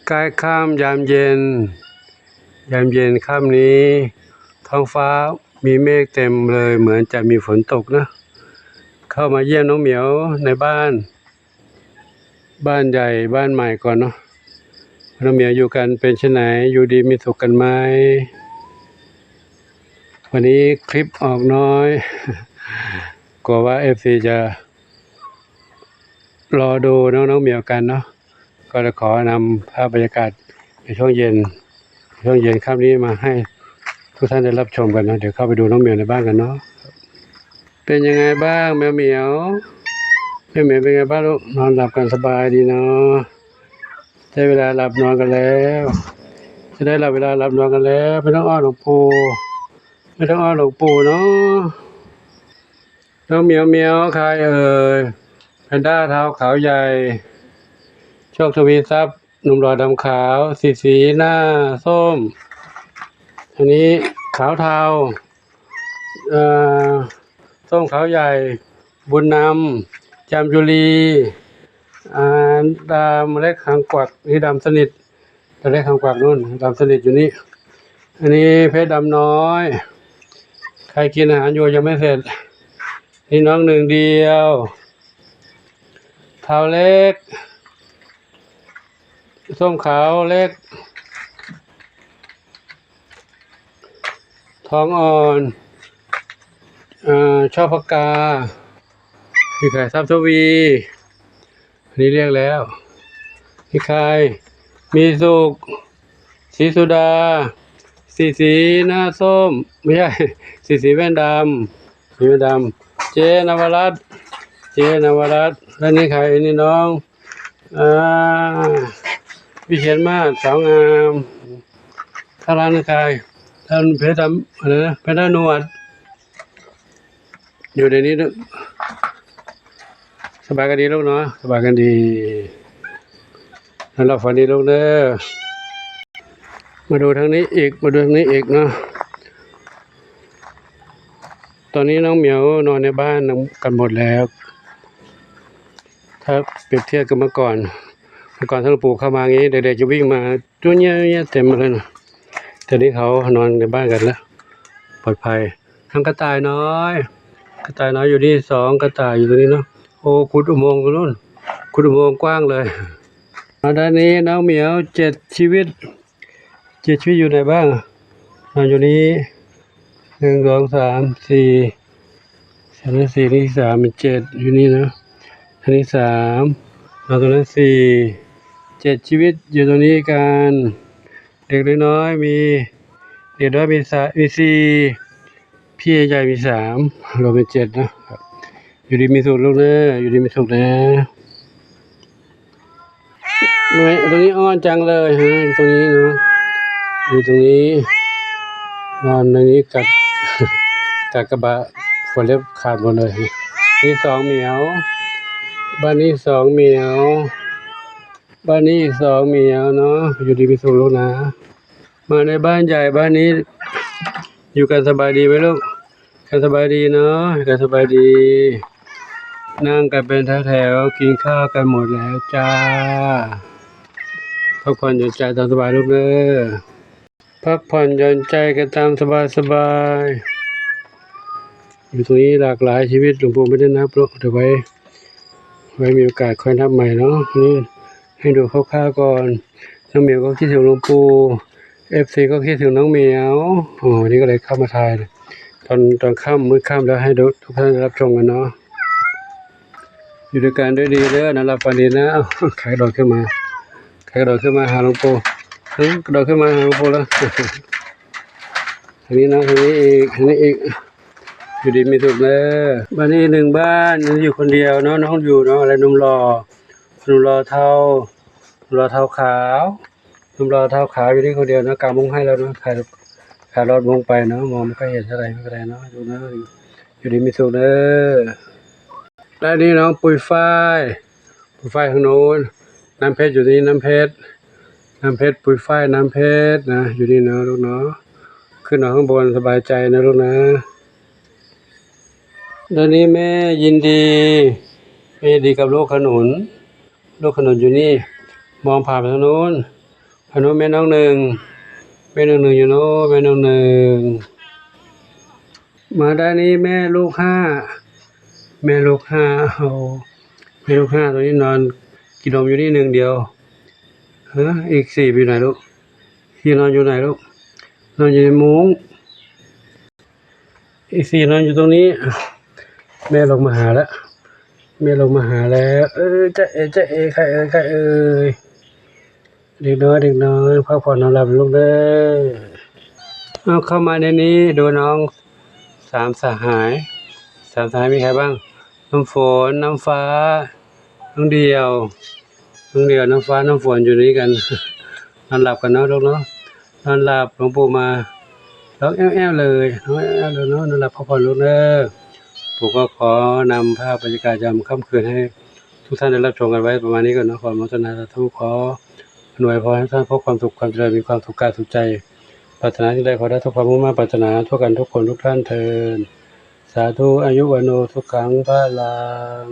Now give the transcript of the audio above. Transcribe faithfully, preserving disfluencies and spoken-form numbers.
ใกล้ค่ำยามเย็น ยามเย็นค่ำนี้ ท้องฟ้ามีเมฆเต็มเลย เหมือนจะมีฝนตกนะ เข้ามาเยี่ยมน้องเหมียวในบ้าน บ้านใหญ่บ้านใหม่ก่อนเนาะ น้องเหมียวอยู่กันเป็นไง อยู่ดีมีสุขกันไหม วันนี้คลิปออกน้อย กลัวว่าเอฟซีจะรอดูน้องๆเหมียวกันเนาะ ก็จะขอนำภาพบรรยากาศในช่วงเย็น ช่วงเย็นค่ำนี้มาให้ทุกท่านได้รับชมกันเนาะ เดี๋ยวเข้าไปดูน้องเหมียวในบ้านกันเนาะ เป็นยังไงบ้างแมวเหมียว แมวเหมียวเป็นไงบ้างลูก นอนหลับกันสบายดีเนาะ ได้เวลาหลับนอนกันแล้ว จะได้หลับเวลาหลับนอนกันแล้ว ไม่ต้องอ้อนหลวงปู่ ไม่ต้องอ้อนหลวงปู่เนาะ น้องเหมียวเหมียวใครเอ่ย แพนด้าเทาขาวใหญ่ โชคทวีทรัพย์ หนุ่มหล่อดำขาว สีสีหน้าส้ม อันนี้ขาวเทา เอ่อ ส้มขาวใหญ่ บุญนำ จามจุลี อ่า ดำเล็กหางกวัก นี่ดำสนิท ดำเล็กหางกวักนู่น ดำสนิทอยู่นี่ อันนี้เพชรดำน้อย ใครกินอาหารอยู่ยังไม่เสร็จ นี่น้องหนึ่งเดียว เทาเล็ก ส้มขาวเล็ก ทองอ่อน อ่า ชอบปากกา พี่ไข่ทรัพย์ทวี อันนี้เรียกแล้ว พี่ไข่ มีสุข สีสุดา สีสีหน้าส้ม ไม่ใช่ สีสีแว่นดำ สีแว่นดำ เจนวรัตน์ เจนวรัตน์ และนี่ใคร อันนี้น้อง อ่า วิเชียรมาศ สาวงาม ท่านร้านใคร ท่านเพชรดำ อะไรนะ เพชรดำนวด อยู่ในนี้ด้วย สบายกันดีลูกเนาะ สบายกันดี นอนหลับฝันดีลูกเด้อ มาดูทางนี้อีก มาดูทางนี้อีกเนาะ ตอนนี้น้องเหมียวนอนในบ้านกันหมดแล้ว ถ้าเปรียบเทียบกับเมื่อก่อน เมื่อก่อนถ้าหลวงปู่เข้ามางี้ เด็กๆจะวิ่งมาจุ้ยเงี้ยเงี้ยเต็มมาเลยนะ แต่นี้เขานอนในบ้านกันแล้ว ปลอดภัย ทั้งกระต่ายน้อย กระต่ายน้อยอยู่นี่สอง กระต่ายอยู่ตรงนี้เนาะ โอ้ ขุดอุโมงค์ตรงนู้น ขุดอุโมงค์กว้างเลย มาด้านนี้น้องเหมียวเจ็ดชีวิต เจ็ดชีวิตอยู่ไหนบ้าง นอนอยู่นี้ หนึ่ง สอง สาม สี่ อันนี้สี่ นี่สาม เป็นเจ็ด อยู่นี่นะ อันนี้สาม นอนตรงนั้นสี่ เจ็ดชีวิตอยู่ตรงนี้กัน เด็กน้อยๆมี เด็กน้อยมีสาม มีสี่ พี่ใหญ่มีสาม รวมเป็นเจ็ดนะ อยู่ดีมีสุขลูกเด้อ อยู่ดีมีสุขนะ ไม่ ตรงนี้อ้อนจังเลยฮะ ตรงนี้เนาะ อยู่ตรงนี้ นอนในนี้กัด กัดกระบะ ขนเล็บขาดหมดเลย นี่สองเหมียว บ้านนี้สองเหมียว บ้านนี้อีกสองเหมียวเนาะ อยู่ดีมีสุขลูกนะ มาในบ้านใหญ่บ้านนี้ อยู่กันสบายดีไหมลูก กันสบายดีเนาะ กันสบายดี นั่งกันเป็นแถวๆ กินข้าวกันหมดแล้วจ้า พักผ่อนหย่อนใจตามสบายลูกเด้อ พักผ่อนหย่อนใจกันตามสบายๆ อยู่ตรงนี้หลากหลายชีวิต หลวงปู่ไม่ได้นับหรอก เดี๋ยวไว้ ไว้มีโอกาสค่อยนับใหม่เนาะ นี่ให้ดูคร่าวๆก่อน น้องเหมียวก็คิดถึงหลวงปู่ เอฟซีก็คิดถึงน้องเหมียว โอ้ วันนี้ก็เลยเข้ามาถ่าย ตอน ตอนค่ำ มืดค่ำแล้วให้ดู ทุกท่านได้รับชมกันเนาะ อยู่ด้วยกันด้วยดีเด้อ นอนหลับฝันดีนะ เอ้า ใครกระโดดขึ้นมา ใครกระโดดขึ้นมาหาหลวงปู่ เฮ้ย กระโดดขึ้นมาหาหลวงปู่แล้ว ทางนี้นะ ทางนี้อีก ทางนี้อีก อยู่ดีมีสุขเด้อ บ้านนี้อีกหนึ่งบ้าน อยู่คนเดียวเนาะ น้องอยู่เนาะ อะไร หนุ่มหล่อ หนุ่มหล่อเทา หนุ่มหล่อเทาขาว หนุ่มหล่อเทาขาวอยู่นี่คนเดียวนะ กางมุ้งให้แล้วเนาะ ถ่าย ถ่ายลอดมุ้งไปเนาะ มองไม่ค่อยเห็นเท่าไหร่ ไม่เป็นไรเนาะ ดูนะ อยู่ดีมีสุขเด้อ และนี่น้องปุยฝ้าย ปุยฝ้ายทางโน้น น้ำเพชรอยู่นี่ น้ำเพชร น้ำเพชร ปุยฝ้าย น้ำเพชรนะ อยู่นี่เนาะลูกเนาะ ขึ้นมาข้างบนสบายใจนะลูกนะ ด้านนี้แม่ยินดี แม่ยินดีกับลูกขนุน ลูกขนุนอยู่นี่ มองผ่านไปทางโน้น อันนู้นแม่น้องหนึ่ง แม่น้องหนึ่งอยู่โน้น แม่น้องหนึ่ง มาด้านนี้แม่ลูกห้า แม่ลูกห้า เอา แม่ลูกห้าตัวนี้นอนกินนมอยู่นี่หนึ่งเดียว เฮ้อ อีกสี่อยู่ไหนลูก ที่นอนอยู่ไหนลูก นอนอยู่ในมุ้ง อีกสี่นอนอยู่ตรงนี้ แม่ลงมาหาแล้ว แม่ลงมาหาแล้ว เออ จ๊ะเอ๋ จ๊ะเอ๋ ใครเอ่ย ใครเอ่ย เด็กน้อย เด็กน้อย พักผ่อนนอนหลับลูกเด้อ เอาเข้ามาในนี้ ดูน้องสามสหาย สามสหายมีใครบ้าง น้ำฝน น้ำฟ้า น้องเดี่ยว น้องเดี่ยว น้ำฟ้า น้ำฝนอยู่นี่กัน นอนหลับกันเนาะลูกเนาะ นอนหลับ หลวงปู่มา ร้องแอ้วๆเลย ร้องแอ้วๆเลยเนาะ นอนหลับพักผ่อนลูกเด้อ ปู่ก็ขอนำภาพบรรยากาศยามค่ำคืนให้ทุกท่านได้รับชมกันไว้ประมาณนี้ก่อนเนาะ ขออนุโมทนาสาธุ ขออวยพรให้ท่านพบความสุขความเจริญ มีความสุขกายสุขใจ ปรารถนาสิ่งใดขอได้ทุกความมุ่งมั่นปรารถนาทั่วกันทุกคนทุกท่านเทอญ สาธุ อายุวัณโณ สุขัง พลัง